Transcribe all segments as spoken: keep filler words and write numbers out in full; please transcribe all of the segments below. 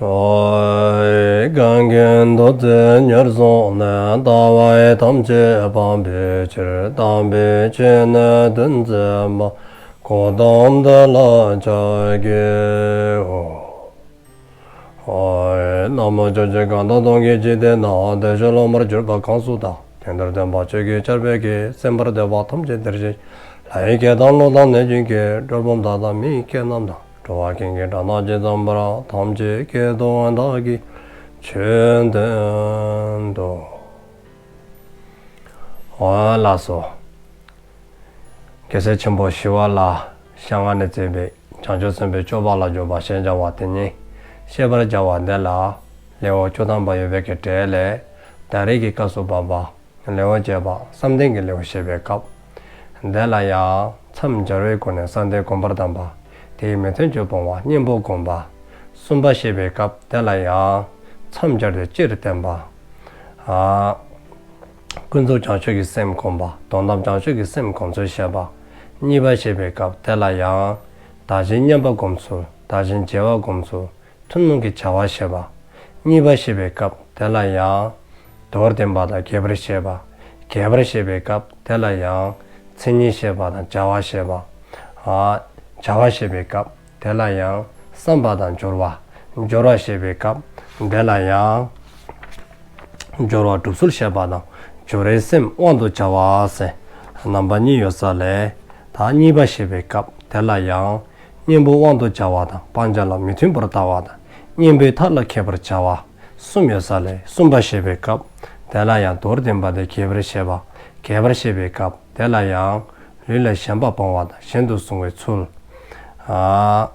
ཨོ། གང་གིས་ཐུགས་བརྩེ་ཉེར་བཟུང་ནས། ལྟ་བ་ཐམས་ཅད་སྤང་བའི་ཕྱིར། དམ་པའི་ཆོས་ནི་སྟོན་མཛད་པ། གོའུ་ཏམ་དེ་ལ་ཕྱག་འཚལ་ལོ། ཨོ། ན་མོ། ཕྱོགས་བཅུའི་གང་དག་སྟོང་གི་འཇིག་རྟེན་ན། བདེ་གཤེགས་སློབ་མར་གྱུར་པ་གང་སུ་དག། དེང་འདིར་སྟོན་པ་ཆོས་ཀྱི་ཆར་འབེབས་ཀྱིས། གསན་པར་འདོད་པ་ཐམས་ཅད་འདིར་གཤེགས། ལྷ་ཡི་སྐད་དང་ཀླུ་དང་གནོད་སྦྱིན་སྐད། གྲུལ་བུམ་དག་དང་མི་ཡི་སྐད་རྣམས་དང་། འགྲོ་བ་ཀུན་གྱི་སྒྲ་སྐད་ཇི་ཙམ་པར། ཐམས་ཅད་སྐད་དུ་བདག་གིས་ཆོས་བསྟན་ཏོ། ཨོ་ལགས་སོ། རྒྱལ་སྲས་ཆེན་པོ་ཞི་བ་ལྷའི་ཞལ་སྔ་ནས་མཛད་པའི་བྱང་ཆུབ་སེམས་དཔའི་སྤྱོད་པ་ལ་འཇུག་པ་ཞེས་བྱ་བ་དེ་ཉིད་བཤད་པར་བྱ་བ་འདི་ལ། ལེའུ་བཅུ་ཐམ་པ་ཡོད་པའི་གི་གྲས་ལས། ད་རེས་ཀྱི་སྐབས་སུ་བབ་པ། ལེའུ་བརྒྱད་པ་བསམ་གཏན་གྱི་ལེའུ་བཤད་པའི་སྐབས། འདི་ལ་ཡང་མཚམས་སྦྱར་བའི་སྒོ་ནས་བསམ་གཏན་སྒོམ་པར་གདམས་པ། དེའི་མི་མཐུན་ཕྱོགས་སྤོང་བ་གཉེན་པོ་སྒོམ་པ། གསུམ་པ་བཤད་པའི་སྐབས་དེ་ལ་ཡང་མཚམས་སྦྱར་ཏེ་སྤྱིར་བསྟན་པ། ཨ། ཀུན་རྫོབ་བྱང་ཆུབ་ཀྱི་སེམས་སྒོམ་པ། དོན་དམ་བྱང་ཆུབ་ཀྱི་སེམས་སྒོམ་ཚུལ་བཤད་པ། གཉིས་པ་བཤད་པའི་སྐབས་དེ་ལ་ཡང་། བདག་གཞན་མཉམ་པ་སྒོམ་ཚུལ། བདག་གཞན་བརྗེ་བ་སྒོམ་ཚུལ། ཐུན་མོང་གི་བྱ་བ་བཤད་པ། གཉིས་པ་བཤད་པའི་སྐབས་དེ་ལ་ཡང་། མདོར་བསྟན་པ་དང་རྒྱས་པར་བཤད་པ། རྒྱས་པར་བཤད་པའི་སྐབས་དེ་ལ་ཡང་། མཚན་ཉིད་བཤད་པ་དང་བྱ་བ་བཤད་པ། ཨ། བྱ་བ་བཤད་པའི་སྐབས་དེ་ལ་ཡང་བསམ་པ་དང་སྦྱོར་བ། སྦྱོར་བ་བཤད་པའི་སྐབས་དེ་ལ་ཡང་། སྦྱོར་བ་སྒྲུབ་ཚུལ་བཤད་པ་དང་སྦྱོར་བའི་སེམས་དབང་དུ་བྱ་བ་ཟེར་རྣམ་པ་གཉིས་ཡོད་ས་ལས། ད་གཉིས་པ་བཤད་པའི་སྐབས་དེ་ལ་ཡང་། གཉེན་པོ་དབང་དུ་བྱ་བ་དང་སྤང་བྱ་ལ་མི་མཐུན་པར་ལྟ་བ་དང་། གཉེན་པོའི་མཐའ་ལ་མཁས་པར་བྱ་བ། གསུམ་ཡོད་ས་ལས་གསུམ་པ་བཤད་པའི་སྐབས་དེ་ལ་ཡང་མདོར་བསྟན་པ་དེ་རྒྱས་པར་བཤད་པ། རྒྱས་པར་བཤད་པའི་སྐབས་དེ་ལ་ཡང་། ལུས་ལ་ཞེན་པ་སྤོང་བ་དང་གཞན་དུ་བཟུང་བའི་ཚུལ། ཨ།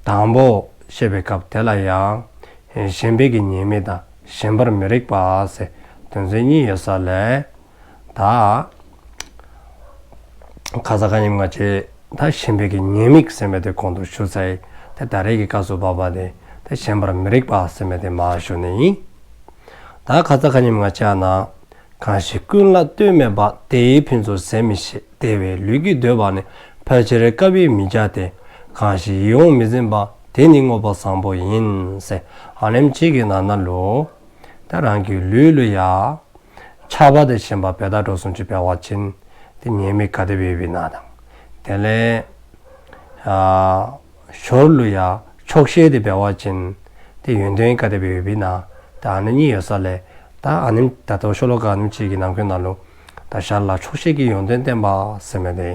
དང་པོ་བཤད་པའི་སྐབས་དེ་ལ་ཡང་། ཞེན་པའི་གི་ཉེས་དམིགས་དང་ཞེན་པར་མི་རིགས་པ་ཟེར་དོན་ཚན་གཉིས་ཡོད་ས་ལས། ད་ཁ་ཙ་ཁ་ཉིནམ་ང་བཅས་ད་ཞེན་པའི་གི་ཉེས་དམིགས་ཟེར་མི་དེ་གོང་དུ་ཞུ་ཚར་ཡི། ད་ད་རེས་ཀྱི་སྐབས་སུ་བབ་པ་དེ་ད་ཞེན་པར་མི་རིགས་པ་ཟེར་མི་དེ་མར་ཞུ་ནི་ཨིན། ད་ཁ་ཙ་ཁ་ཉིནམ་ང་བཅས་ན། གང་ཞིག་ཀུན་ལ་ལྟོས་མེད་པ། དེ་ཡི་ཕུན་ཚོགས་ཟད་མི་ཤེས། དེ་བས་ལུས་ཀྱི་འདོད་པ་ནི། ཕལ་ཆེར་སྐབས་ཡིན་མི་བྱ་སྟེ། གང་ཞིག་ཡིད་འོང་མི་འཛིན་པ། དེ་ནི་དངོས་པོ་བཟང་པོ་ཡིན་ཟེར། ཨ་ནེམ་ཅིག་གི་ནང་ན་ལུ། ད་རང་གི་ལུས་ལུ་ཡ། ཆགས་པ་དང་ཞེན་པ་འབད་དགོ་བཟུམ་ཅིག་འབད་བ་ཅིན། དེ་ཉེས་དམིགས་ག་དེ་སྦེ་ཡོདཔ་ཨིན་ན་དང་། དེ་ལས། ཨ། ཞོར་ལུ་ཡ་ཆོག་ཤེས་དེ་འབད་བ་ཅིན་དེ་ཡོན་ཏན་ག་དེ་སྦེ་ཡོདཔ་ཨིན་ན། ད་ཨ་ནི་གཉིས་ཡོད་ས་ལས། ད་ཨ་ནེམ་ད་ལྟོ་ཤོ་ལོ་ཀ་ཨ་ནེམ་ཅིག་གི་ནང་འཁོད་ན་ལུ། ད་ཞར་ལ་ཆོག་ཤེས་ཀྱི་ཡོན་ཏན་བསྟན་པ་ཟེར་མི་དེ།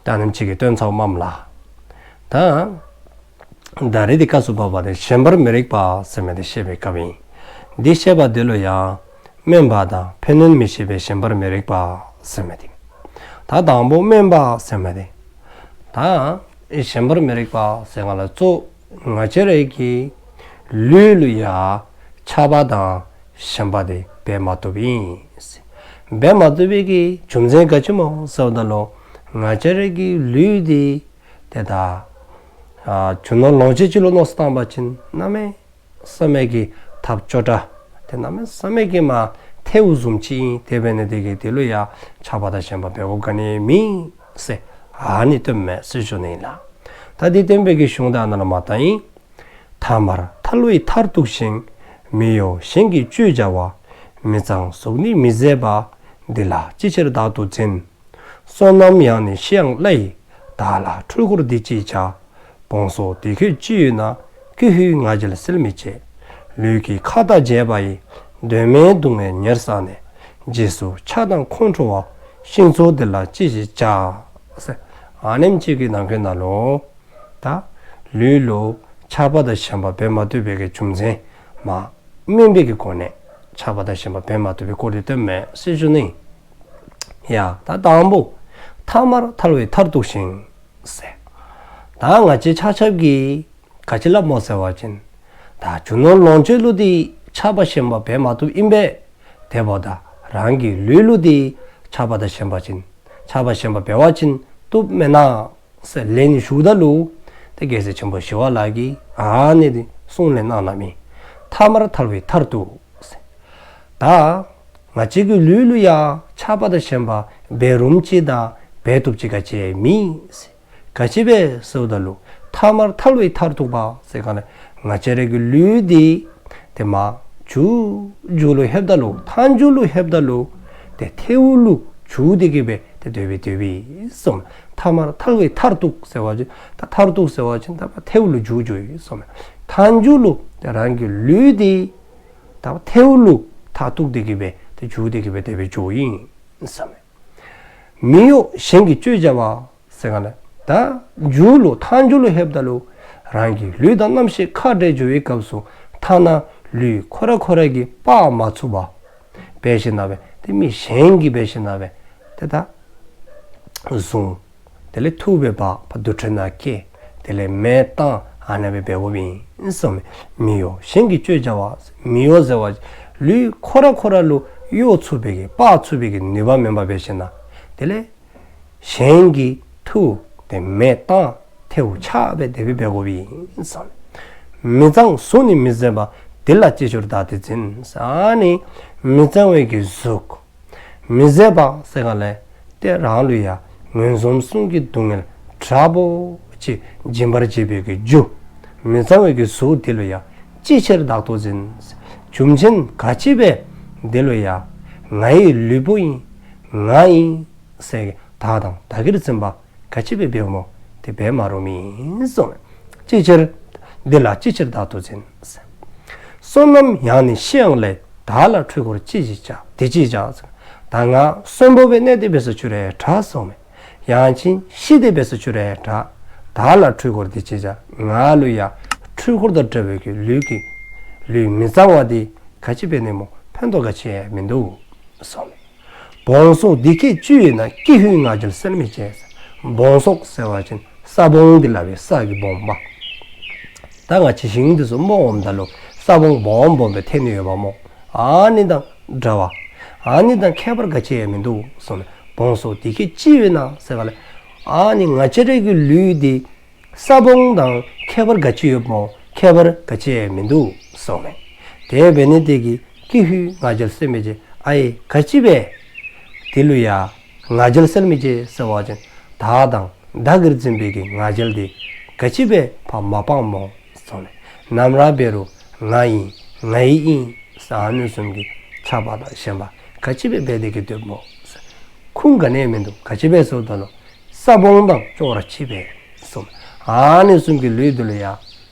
ད་ཨ་ནེམ་ཅིག་གི་སྟོན་ཚརཝ་མས་ལགས། ད་ད་རེས་འདི་སྐབས་སུ་བབ་པ་དེ་ཞེན་པར་མི་རིགས་པ་ཟེར་མི་དེ་བཤད་པའི་སྐབས་ཨིན། འདི་བཤད་པ་འདི་ལུ་ཡང་། སྨོན་པ་དང་ཕན་གནོད་མི་ཤེས་པའི་ཞེན་པར་མི་རིགས་པ་ཟེར་མི་དེ། ད་དང་པོ་སྨོན་པ་ཟེར་མི་དེ། ད་ཞེན་པར་མི་རིགས་པ་ཟེར་ག་ལ་གཙོ་ང་བཅས་རའི་གི་ལུས་ལུ་ཡ་ཆགས་པ་དང་ཞེན་པ་དེ་འབད་མ་བཏུབ་ཨིན། འབད་མ་བཏུབ་པའི་གི་རྒྱུ་མཚན་ག་ཅི་སྨོ་ཟེརཝ་ད་ལུ། ང་བཅས་རའི་གི་ལུས་དེ་དེ་ད་ཨ་རྒྱུ་ནོར་ལོངས་སྤྱོད་ཅིག་ལུ་མནོ་བསམ་བཏང་པ་ཅིན་གནམ་མེད་ས་མེད་ཀྱི་ཐབས་སྐྱོ་དྲགས་དེ་གནམ་མེད་ས་མེད་ཀྱི་མ་ཐལཝ་བཟུམ་ཅིག་ཨིན། དེ་འབད་ནི་དེ་གིས་དེ་ལུ་ཡ་ཆགས་པ་དང་ཞེན་པ་འབད་དགོཔ་ག་ནི་མེད་ཟེར་ཨ་ནི་སྟོནམ་མས་ཟེར་ཞུ་ནི་ཨིན་ལགས། ད་འདི་སྟོན་པའི་གི་གཞུང་དེ་ཨ་ནཱ་ལུ་མར་བལྟ་ཡི། ཐ་མར་ཐལ་བའི་མཐར་གཏུགས་ཤིང་། མི་གཡོ་གཞན་གྱི་སྤྱོད་བྱ་བ། མི་གཙང་གཟུགས་ནི་མི་བཟད་པ། འདི་ལ་ཅི་ཕྱིར་བདག་ཏུ་འཛིན། བསོད་ནམས་ཡང་ནི་ཤེས་ཡང་བླའི། བདག་ལ་འཁྲུལ་འཁོར་འདི་ཅི་བྱ། བོང་སོགས་འདི་ཁྱོད་ཅི་ཡོད་ན། ཀྱི་ཧུད་ང་རྒྱལ་སེལ་མི་བྱེད། ལུས་ཀྱི་ཁ་ཏ་བྱས་པ་ཡི། གདོད་མའི་སྡུག་བསྔལ་ཉེར་བསགས་ནས། རྗེས་སུ་ཆགས་དང་ཁོང་ཁྲོ་བ། ཤིང་ཚོགས་འདི་ལ་ཅི་ཞིག་བྱ། ཟེར་ཨ་ནེམ་ཅིག་གི་ནང་འཁོད་ན་ལུ། ད་ལུས་ལུ་ཆགས་པ་དང་ཞེན་པ་འབད་མ་བཏུབ་པའི་གི་རྒྱུ་མཚན་མ་སྨོན་པའི་གི་སྒོ་ནས་ཆགས་པ་དང་ཞེན་པ་འབད་མ་བཏུབ་པའི་སྐོར་དེ་སྟོནམ་མས་ཟེར་ཞུ་ནི། ཡ་ད་དང་པོ། ཐ་མར་ཐལ་བའི་མཐར་གཏུགས་ཤིང་། ཟེར། ད་ང་བཅས་ཆ་ཁྱབ་ཀྱིས་ག་ཅི་སླབ་སྨོ་ཟེར་བ་ཅིན། ད་རྒྱུ་ནོར་ལོངས་སྤྱོད་ལུ་དེ་ཆགས་པ་ཞེན་པ་འབད་མ་བཏུབ་ཨིན་པས། དེ་འབདཝ་ད་རང་གི་ལུས་ལུ་དེ་ཆགས་པ་དང་ཞེན་པ་ཅིན་ཆགས་པ་ཞེན་པ་འབད་བ་ཅིན་བཏུབ་མེན་ན། ཟེར་ལན་ཞུཝ་ད་ལུ། ཏེ་རྒྱལ་སྲས་ཆེན་པོ་ཞི་བ་ལྷ་གིས་ཨ་ནི་དེ་གསུང་ལན་གནང་གནངམ་ཨིན། ཐ་མར་ཐལ་བའི་མཐར་གཏུགས། ཟེར། ད་ང་བཅས་ཀྱི་ལུས་ལུ་ཡ་ཆགས་པ་དང་ཞེན་པ་འབད་རུངམ་ཅིག་དང་འབད་བཏུབ་ཅིག་ག་ཅི་མེད། ཟེར། ག་ཅི་སྦེ་ཟེརཝ་ད་ལུ་ཐ་མར་ཐལ་བའི་མཐར་གཏུགས་པ་ཟེར་ག་ལས་ ང་བཅས་ར་གི་ལུས་འདི་ཏེ་མ་རྒྱུ་རྒྱུ་ལུ་ལྷོདཔ་ད་ལུ་མཐའ་མཇུག་ལུ་ལྷོདཔ་ད་ལུ་ཏེ་ཐལཝ་ལུ་འགྱུར་ཏེ་གི་སྦེ་ཏེ་སྡོདཔ་སྦེ་སྡོདཔ་སྦེ་གསུངས། ཐ་མར་ཐལ་བའི་མཐར་ཐུག་ཟེར་བ་ཅིན་ད་མཐར་ཐུག་ཟེར་བ་ཅིན་ད་ཐལཝ་ལུ་འགྱུར་འགྱུརཝ་ཨིན་གསུངས། མཐའ་མཇུག་ལུ་ཏེ་རང་གི་ལུས་འདི་ད་ཐལཝ་ལུ་མཐར་ཐུག་སྟེ་གི་སྦེ་ཏེ་འགྱུར་ཏེ་གི་སྦེ་ཏེ་སྦེ་འགྱོཝ་ཨིན་གསུངས། མི་གཡོ་གཞན་གྱིས་གཅོད་བྱ་བ་ཟེར་ག་ལས་ད་མཇུག་ལུ་མཐའ་མཇུག་ལུ་ལྷོདཔ་ད་ལུ་རང་གི་ལུས་དང་རྣམ་ཤེས་ཁ་བྲལ་འགྱོ་བའི་སྐབས་སུ་ཐ་ན་ལུས་ཁོ་ར་ཁོ་ར་གིས་སྤར་མ་ཚུགས་པར་འབད་ཞིནམ་ལས་ཏེ་མི་གཞན་གྱིས་འབད་ཞིནམ་ལས་ཏེ་ད་བཟུང་དེ་ལས་འཐུ་སྦེ་འབག་དུར་ཁྲོད་ནང་བསྐྱལ་དེ་ལས་མེ་བཏང་ཨ་ནེ་སྦེ་འབད་དགོཔ་ཨིན་གསུངས་མས། མི་གཡོ་གཞན་གྱིས་གཅོད་བྱ་བ། མི་གཡོ་ཟེར་བ་ལུས་ཁོ་ར་ཁོ་ར་ལུ་གཡོ་ཚུགས་པའི་གི་སྤར་ཚུགས་པའི་གི་ནུས་པ་མེདཔ་འབད་ཞིནམ་ལས་དེ་ལས་གཞན་གྱིས་འཐུ་སྟེ་མེ་བཏང་ཐལཝ་ཆག་སྦེ་དེ་སྦེ་འབད་དགོཔ་ཨིན་གསུངས་མས། མི་གཙང་གཟུགས་ནི་མི་བཟད་པ། དེ་ལ་ཅི་བྱར་བདག་འདི་འཛིན། ཨ་ནི་མི་གཙང་བའི་གི་གཟུགས་མི་བཟད་པ་ཟེར་ག་ལས་ཏེ་རང་ལུ་ཡང་ངན་སོང་གསུམ་གྱི་སྡུག་བསྔལ་དྲག་པོ་ཅིག་འབྱིན་པར་བྱེད་པའི་གི་རྒྱུ་མི་གཙང་བའི་གི་གཟུགས་དེ་ལུ་ཡང་ཅི་བྱར་བདག་འདི་འཛིན། རྒྱུ་མཚན་ག་ཅི་སྦེ་དེ་ལུ་ཡང་ང་ཡི་ལུས་པོ་ཨིན་ང་ཨིན་ཟེར་བདག་དང་བདག་གིར་འཛིན་པ་ག་ཅི་སྦེ་འབདཝ་སྨོ། དེ་འབད་མ་རུངམ་ཨིན་གསུངས་མས། ཅི་བྱར་དེ་ལ་ཅི་བྱར་བདག་འདི་འཛིན། བསོད་ནམས་ཡང་ནི་ཤི་ཡང་ལེགས། བདག་ལ་འཁྲུལ་འཁོར་ཅི་ཞིག་བྱ། འདི་ཅིས་བྱ། ད་ང་གསོན་པོ་སྦེ་གནས་ཏེ་འབད་སོ་ཅི་རུང་དྲག་གསུངས་མས། ཡང་ཅིན་ཤི་སྟེ་འབད་སོ་ཅི་རུང་དྲག། བདག་ལ་འཁྲུལ་འཁོར་འདི་ཅིས་བྱ། ང་ལུ་ཡང་འཁྲུལ་འཁོར་དང་འདྲ་བའི་གི་ལུས་ཀྱི་ལུས་མི་གཙང་བ་འདི་ག་ཅི་འབད་ནི་སྨོ། ཕན་ཐོགས་ག་ཅི་ཡང་མིན་འདུག་གསུངས་མས། བོང་སོགས་འདི་སྐད་ཅི་ཡོད་ན། ཀྱི་ཧུད་ང་རྒྱལ་སེལ་མི་བྱེད། བོང་སོགས་ཟེར་བ་ཅིན་ས་བོང་འདི་སླབ་པའི་ས་གི་བོང་པ། ད་ང་བཅས་ཞིང་འདི་ཚུ་རྨོ་འོངམ་ད་ལུ་ས་བོང་སྦོམ་སྦོམ་སྦེ་ཐོན་ནི་ཡོདཔ་སྨོ། ཨ་ནི་དང་འདྲ་བ། ཨ་ནི་དང་ཁྱད་པར་ག་ཅི་ཡང་མིན་འདུག་གསུངས་མས། བོང་སོགས་འདི་སྐད་ཅི་ཡོད་ན་ཟེར་ག་ལས་ཨ་ནི་ང་བཅས་རའི་གི་ལུས་འདི་ས་བོང་དང་ཁྱད་པར་ག་ཅི་ཡོདཔ་སྨོ། ཁྱད་པར་ག་ཅི་ཡང་མིན་འདུག་གསུངས་མས། དེ་འབད་ནི་དེ་གིས་ཀྱི་ཧུད་ང་རྒྱལ་སེལ་མི་བྱེད། ཨའི་ག་ཅི་སྦེ་དེ་ལུ་ཡང་ང་རྒྱལ་སེལ་མི་བྱེད་ཟེར་བ་ཅིན་བདག་དང་བདག་གིར་འཛིན་པའི་གི་ང་རྒྱལ་འདི་ག་ཅི་སྦེ་ཕར་མ་སྤངམ་སྨོ་གསུངས་མས། ནམ་ར་འབད་རུང་ང་ཨིན་ང་ཡི་ཨིན་ཟེར་ཨ་ནི་བཟུམ་གྱི་ཆགས་པ་དང་ཞེན་པ་ག་ཅི་སྦེ་འབད་དེ་གི་སྡོདཔ་སྨོ། ཁུངས་ག་ནི་ཡང་མིན་འདུག། ག་ཅི་སྦེ་ཟེར་བ་ཅིན་ས་བོང་དང་ཅོག་ར་གཅིགཔ་སྦེ་གསུངས་མས། ཨ་ནི་བཟུམ་གྱི་ལུས་འདི་ལུ་ཡང་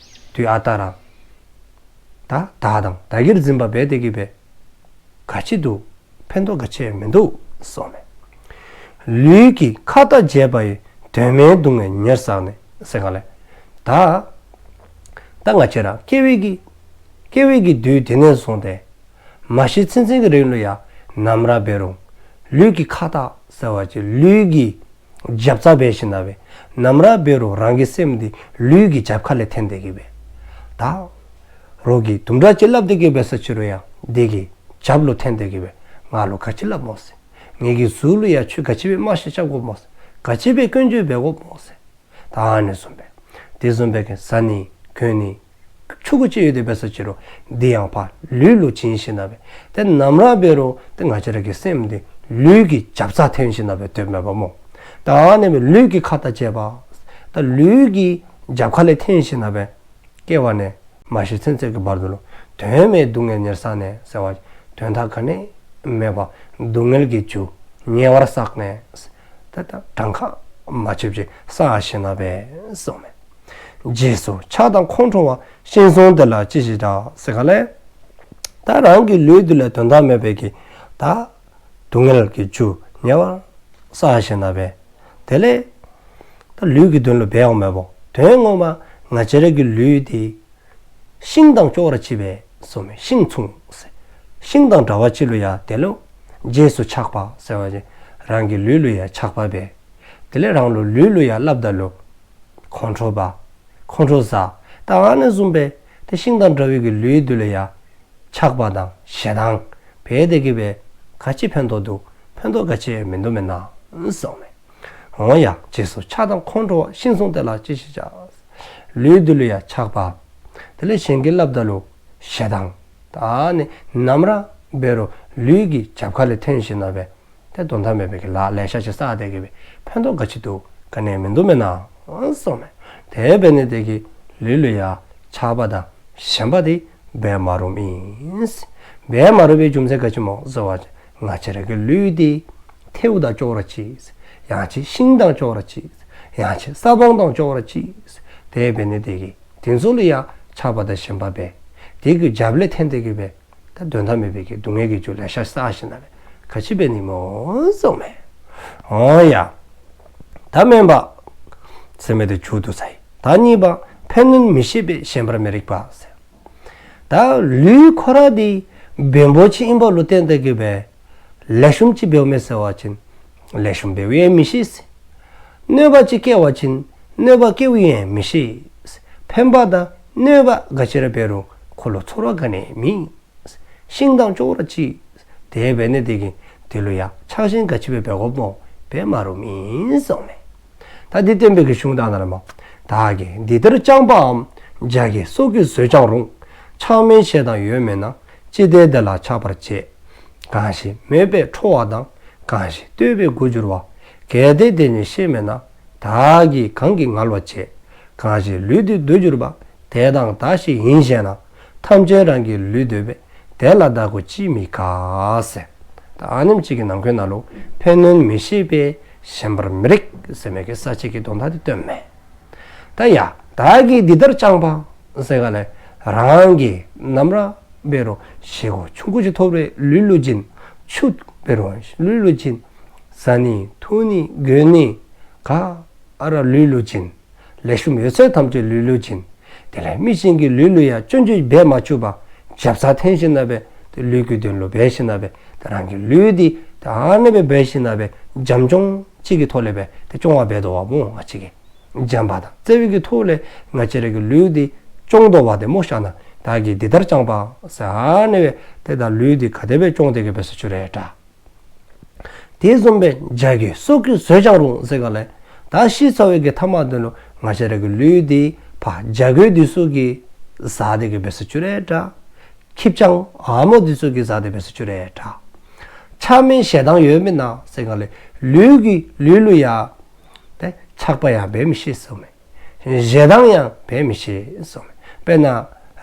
དུས་ཨ་རྟག་ར་ད་བདག་དང་བདག་གིར་འཛིན་པ་འབད་དེ་གི་སྦེ་ག་ཅི་འདུག། ཕན་ཐོགས་ག་ཅི་ཡང་མིན་འདུག་གསུངས་མས། ལུས་ཀྱི་ཁ་ལྟ་བྱས་པ་ཡིས། དོན་མེད་སྡུག་བསྔལ་ཉེར་བསགས་ནས། ཟེར་ག་ལས་ད་ད་ང་བཅས་ར་སྐྱེ་བའི་གི་སྐྱེ་བའི་གི་དུས་དེ་ནས་བཟུང་སྟེ་མ་ཤི་ཚུན་ཚོད་ཀྱི་རིང་ལུ་ཡང་ནམ་ར་འབད་རུང་ལུས་ཀྱི་ཁ་ལྟ་ཟེར་བ་ཅིན་ལུས་ཀྱི་རྒྱབ་རྩ་འབད་ཞིནམ་ལས་ནམ་ར་འབད་རུང་རང་གི་སེམས་འདི་ལུས་ཀྱི་རྒྱབ་ཁ་ལས་འཐེན་ཏེ་གི་སྦེ་ད་རོགས་ཀྱིས་དུམ་གྲ་ཅིག་སླབ་སྟེ་གི་འབད་སོ་ཅི་རུང་ཡང་དེ་གི་རྒྱབ་ལུ་འཐེན་ཏེ་གི་སྦེ་ང་ལུ་ག་ཅི་སླབ་སྨོ་ཟེར། ངེ་གི་གཟུགས་ལུ་ཡང་ཁྱོད་ག་ཅི་སྦེ་རྨ་བྱ་རྐྱབ་དགོཔ་སྨོ་ཟེར། ག་ཅི་སྦེ་སྐྱོན་བརྗོད་འབད་དགོཔ་སྨོ་ཟེར། ད་ཨ་ནི་བཟུམ་སྦེ་དེ་བཟུམ་སྦེ་གི་བཟའ་ནི་གོན་ནི་ཆོ་ག་ཅིག་ཡོད་དེ་འབད་སོ་ཅི་རུང་དེ་ཡང་ཕར་ལུས་ལུ་བྱིན་ཞིནམ་ལས་ཏེ་ནམ་ར་འབད་རུང་ཏེ་ང་བཅས་ར་གི་སེམས་འདི་ལུས་ཀྱི་རྒྱབ་རྩ་འཐེན་ཞིནམ་ལས་སྡོདཔ་མས་པ་སྨོ། ད་ཨ་ནི་སྦེ་ལུས་ཀྱི་ཁ་ལྟ་བྱས་པ། ད་ལུས་ཀྱི་རྒྱབ་ཁ་ལས་འཐེན་ཞིནམ་ལས་སྐྱེ་བ་ནས་མ་ཤི་ཚུན་ཚོད་ཀྱི་བར་དུ་ལུ་དོན་མེད་སྡུག་བསྔལ་ཉེར་བསགས་ནས་ཟེར་བ་དོན་དག་ག་ནི་མེད་པ་སྡུག་བསྔལ་གྱི་རྒྱུ་ཉེ་བར་བསགས་ནས་ད་ད་གྲངས་ཁ་མ་ཆོདཔ་ཅིག་བསགས་ཞིནམ་ལས་གསུངས་མས། རྗེས་སུ་ཆགས་དང་ཁོང་ཁྲོ་བ། ཤིང་བཟུང་དེ་ལ་ཅི་ཞིག་བྱ། ཟེར་ག་ལས་ད་རང་གི་ལུས་འདི་ལུ་དོན་དག་མེད་པའི་གི་ད་སྡུག་བསྔལ་གྱི་རྒྱུ་ཉེ་བར་བསགས་ཞིནམ་ལས་དེ་ལས་ད་ལུས་ཀྱི་དོན་ལུ་འབད་འོངམ་མས་པ། དོན་ངོ་མ་ང་བཅས་ར་གི་ལུས་འདི་ཤིང་དང་ཅོག་ར་གཅིགཔ་སྦེ་གསུངས་མས། ཤིང་མཚུངས་ཟེར། ཤིང་དང་འདྲ་བ་ཅིག་ལུ་ཡང་དེ་ལུ་རྗེས་སུ་ཆགས་པ་ཟེར་བ་ཅིན་རང་གི་ལུས་ལུ་ཡང་ཆགས་པ་འབད། དེ་ལས་རང་ལུ་ལུས་ལུ་ཡང་སླབ་ད་ལུ་ཁོང་ཁྲོ་བ། ཁོང་ཁྲོ་ཟ། ད་ཨ་ནི་བཟུམ་སྦེ་ཏེ་ཤིང་དང་འདྲ་བའི་གི་ལུས་འདི་ལུ་ཡང་ཆགས་པ་དང་ཞེ་སྡང་འབད་དེ་གི་སྦེ་ག་ཅི་ཕན་ཐོགས་འདུག། ཕན་ཐོགས་ག་ཅི་ཡང་མིན་འདུག་མེན་ན་གསུངས་མས། འོ་ཡ། རྗེས་སུ་ཆགས་དང་ཁོང་ཁྲོ་བ། ཤིང་བཟུང་དེ་ལ་ཅི་ཞིག་བྱ། ལུས་འདི་ལུ་ཡང་ཆགས་པ། དེ་ལས་གཞན་གྱིས་སླབ་ད་ལུ་ཞེ་སྡང་། ད་ཨ་ནི་ནམ་ར་འབད་རུང་ལུས་ཀྱི་རྒྱབ་ཁ་ལས་འཐེན་ཞིནམ་ལས་ཏེ་དོན་དག་མེད་པའི་གི་ལཱ་ལེ་ཤ་ཅིག་བསགས་ཏེ་གི་སྦེ་ཕན་ཐོགས་ག་ཅི་འདུག། ག་ནི་མིན་འདུག་མེན་ན་གསུངས་མས། དེ་འབད་ནི་དེ་གིས་ལུས་ལུ་ཡང་ཆགས་པ་དང་ ཞེན་པ་དེ་འབད་མ་རུངམ་ཨིན། འབད་མ་རུང་བའི་རྒྱུ་མཚན་ག་ཅི་སྨོ་ཟེར་བ་ཅིན་ང་བཅས་ར་གི་ལུས་དེ་ཐལཝ་དང་ཅོག་ར་གཅིག། ཡང་ཅིན་ཤིང་དང་ཅོག་ར་གཅིག། ཡང་ཅིན་ས་བོན་དང་ཅོག་ར་གཅིག། དེ་འབད་ནི་དེ་གིས་དེ་ཚུ་ལུ་ཡང་ཆགས་པ་དང་ཞེན་པ་འབད། དེ་གི་རྒྱབ་ལས་ཐོན་ཏེ་གི་སྦེ་ད་དོན་དག་མེད་པའི་གི་སྡུག་བསྔལ་གྱི་རྒྱུ་ལེ་ཤ་བསགས་ཞིནམ་ལས་ག་ཅི་འབད་ནི་སྨོ་གསུངམ་མས། འོང་ཡ། ད་སྨོན་པ་ཟེར་མི་དེ་མཇུག་བསྡུ་ཚར་ཡི། ད་གཉིས་པ་ཕན་གནོད་མི་ཤེས་པས་ཞེན་པར་མི་རིགས་པ་ཟེར། ད་ལུས་ཁོ་ར་དེ་བེམ་པོ་ཅིག་ཨིན་པ་ལུ་བརྟེན་ཏེ་གི་སྦེ་ལེགས་ཤོམ་ཅིག་འབདཝ་མས་ཟེར་བ་ཅིན་ལེགས་ཤོམ་འབདཝ་ཡང་མི་ཤེས། གནོད་པ་ཅིག་བཀལ་བ་ཅིན་གནོད་པ་བཀལཝ་ཡང་མི་ཤེས། ཕན་པ་དང་གནོད་པ་ག་ཅི་ར་འབད་རུང་ཁོ་ལུ་ཚོར་བ་ག་ནི་མེད། ཤིང་དང་ཅོག་ར་གཅིག། དེ་འབད་ནི་དེ་གིས་དེ་ལུ་ཡང་ཆགས་ཞེན་ག་ཅི་འབད་འབད་དགོཔ་སྨོ། འབད་མ་རུངམ་ཨིན་གསུངམ་མས། ད་འདི་སྟོན་པའི་གི་གཞུང་དག་ནང་ལུ་སྨོ། བདག་གིས་འདི་ལྟར་བསྐྱངས་པའམ། རྒྱ་གིས་སྲོག་གི་ཟོས་ཀྱང་རུང་། ཆགས་དམན་ཞེ་སྡང་ཡོད་མིན་ན། ཅི་སྟེ་དེ་ལ་ཆགས་པར་བྱེད། གང་ཞིག་སྨོད་པས་ཁྲོ་བ་དང་། གང་ཞིག་བསྟོད་པས་མགུ་འགྱུར་བ། གལ་ཏེ་དེ་ཉིད་ཤེས་མིན་ན། བདག་གིས་གང་གིས་ངལ་བ་བྱེད། གང་ཞིག་ལུས་འདི་འདོད་གྱུར་པ། དེ་དང་བདག་བཤེས་ཡིན་ཞེ་ན། ཐམས་ཅད་རང་གི་ལུས་འདོད་པས། དེ་ལ་བདག་གོ་ཅིས་མི་དགའ་ཟེར། ད་ཨ་ནེམ་ཅིག་གི་ནང་འཁོད་ནང་ལུ་ཕན་གནོད་མི་ཤེས་པས་ཞེན་པར་མི་རིགས་ཟེར་མི་གི་ས་བཅད་ཀྱི་དོན་དག་དེ་སྟོནམ་མས། ད་ཡ་བདག་གིས་འདི་ལྟར་བསྐྱངས་པ་ཟེར་ག་ལས་རང་གིས་ནམ་ར་འབད་རུང་བཞེས་སྒོ་ཆུང་ཀུ་ཅིག་ཐོབ་རུང་ལུས་ལུ་བྱིན། ཆུ་འབད་རུང་ལུས་ལུ་བྱིན། བཟའ་ནི་འཐུང་ནི་གྱོན་ནི་ག་ར་ལུས་ལུ་བྱིན། ལེགས་ཤོམ་ཡོད་ཚད་ཐམས་ཅད་ལུས་ལུ་བྱིན། དེ་ལས་མི་གཞན་གྱི་ལུས་ལུ་ཡང་སྐྱོན་བརྗོད་འབད་མ་བཅུག་པར་བྱབས་ས་འཐེན་ཞིནམ་ལས་ཏེ་ལུས་ཀྱི་དོན་ལུ་འབད་ཞིནམ་ལས་ཏེ་རང་གི་ལུས་འདི་ད་ཨ་ནེ་སྦེ་འབད་ཞིནམ་ལས་བྱམས་སྐྱོང་ཅིག་གི་ཐོག་ལས་སྦེ་ཏེ་སྐྱོང་བ་འབད་དོ་བ་སྨོ། ང་བཅས་ཀྱིས་བྱམས་པ་དང་བརྩེ་བའི་གི་ཐོག་ལས་ང་བཅས་ར་གི་ལུས་འདི་སྐྱོང་དོ་བ་དེ་སྨོ། ཤ་ན་བདག་གིས་འདི་ལྟར་བསྐྱངས་པ་ཟེར་ཨ་ནེ་སྦེ་ཏེ་ད་ལུས་འདི་ག་དེ་སྦེ་སྐྱོང་སྟེ་གི་འབད་སོ་ཅི་རུང་འདྲ། དེ་བཟུམ་སྦེ་རྒྱ་གིས་སྲོག་གི་ཟོས་ཀྱང་རུང་ཟེར་ག་ལས་ད་ཤི་ཚར་བའི་གི་མཐའ་མ་དེ་ལུ་ང་བཅས་ར་གི་ལུས་འདི་ཕར་རྒྱ་གོས་འདི་ཚུ་གིས་བཟའ་སྟེ་གི་འབད་སོ་ཅི་རུང་འདྲ། ཁྱི་སྤྱང་ཨ་མོ་འདི་ཚུ་གིས་བཟའ་སྟེ་འབད་སོ་ཅི་རུང་འདྲ། ཆགས་དམན་ཞེ་སྡང་ཡོད་མིན་ན་ཟེར་ག་ལས་ལུས་ཀྱི་ལུས་ལུ་ཡང་ཏེ་ཆགས་པ་ཡང་འབད་མི་ཤེས་གསུངམ་མས། ཞེ་སྡང་ཡང་འབད་མི་ཤེས་གསུངམ་མས། དཔེར་ན་